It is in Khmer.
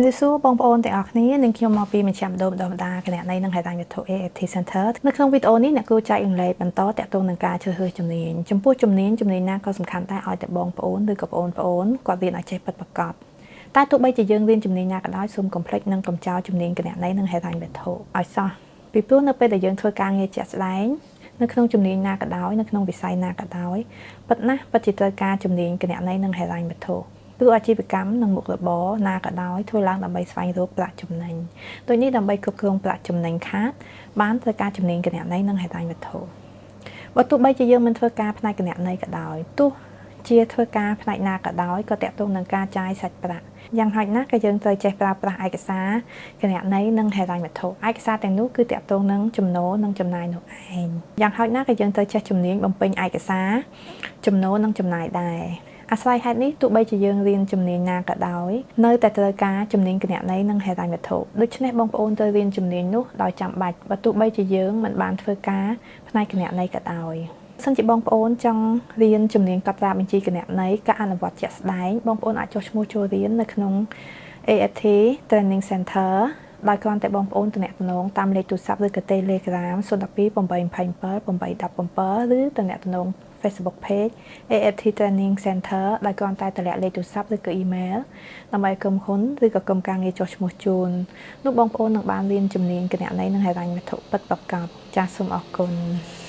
ជំរាបសួរបងប្អូនទាំងអស់គ្នា នឹងខ្ញុំមកពីមជ្ឈមណ្ឌលបណ្ដុះបណ្ដាលគណនេយ្យនិងហិរញ្ញវត្ថុ AFT Center។ នៅក្នុងវីដេអូនេះ អ្នកគ្រូចែករំលែកបន្តតាក់ទងនឹងការជ្រើសរើសជំនាញ។ ចំពោះជំនាញ ជំនាញណាក៏សំខាន់ដែរ ឲ្យតែបងប្អូនឬក៏បងប្អូនគាត់រៀនឲ្យចេះពិតប្រាកដ។ តែទោះបីជាយើងរៀនជំនាញណាក៏ដោយ សូមកុំភ្លេចនិងកុំចោលជំនាញគណនេយ្យនិងហិរញ្ញវត្ថុឲ្យសោះ ពីព្រោះនៅពេលដែលយើងធ្វើការងារជាក់ស្ដែង នៅក្នុងជំនាញណាក៏ដោយ នៅក្នុងវិស័យណាក៏ដោយ ពិតណាស់ពិតជាត្រូវការជំនាញគណនេយ្យនិងហិរញ្ញវត្ថុ ព្រោះអាជីវកម្មនិងមុខរបរណាក៏ដោយធ្វើឡើងដើម្បីស្វែងរកប្រាក់ចំណេញ។ ដូចនេះ ដើម្បីគ្រប់គ្រងប្រាក់ចំណេញខាតបាន ត្រូវការជំនាញគណនេយ្យនិងហិរញ្ញវត្ថុ។ បើទោះបីជាយើងមិនធ្វើការផ្នែកគណនេយ្យក៏ដោយ ទោះជាធ្វើការផ្នែកណាក៏ដោយ ក៏តាក់ទងនឹងការចាយសាច់ប្រាក់ យ៉ាងហោចណាស់ក៏យើងត្រូវចេះប្រើប្រាស់ឯកសារគណនេយ្យនិងហិរញ្ញវត្ថុ។ ឯកសារទាំងនោះគឺតាក់ទងនឹងចំណូលនិងចំណាយនោះឯង។ យ៉ាងហោចណាស់ក៏យើងត្រូវចេះជំនាញបំពេញឯកសារចំណូលនិងចំណាយដែរ។ អាស្រ័យហេតុនេះ ទោះបីជាយើងរៀនជំនាញណាក៏ដោយ នៅតែត្រូវការជំនាញគណនេយ្យនិងហិរញ្ញវត្ថុ។ ដូច្នេះ បងប្អូនត្រូវរៀនជំនាញនោះដោយចាំបាច់ បើទោះបីជាយើងមិនបានធ្វើការផ្នែកគណនេយ្យក៏ដោយ។ សិនជាបងប្អូនចង់រៀនជំនាញកត់ត្រាបញ្ជីគណនេយ្យការអនុវត្តជាក់ស្ដែង បងប្អូនអាចចុះឈ្មោះចូលរៀននៅក្នុង AFT Training Center ដោយគ្រាន់តែបងប្អូនទំនាក់ទំនងតាមលេខទូរស័ព្ទឬក៏ Telegram 012 827 817 ឬទំនាក់ទំនង Facebook Page AFT Training Center ដោយគ្រាន់តែតម្លាក់លេខទូរស័ព្ទឬក៏ Email ដើម្បីក្រុមហ៊ុនឬក៏ក្រុមការងារចុះឈ្មោះជូន នោះបងប្អូននឹងបានរៀនជំនាញគណនេយ្យនិងហិរញ្ញវត្ថុពិតប្រាកដ។ ចាសសូមអរគុណ។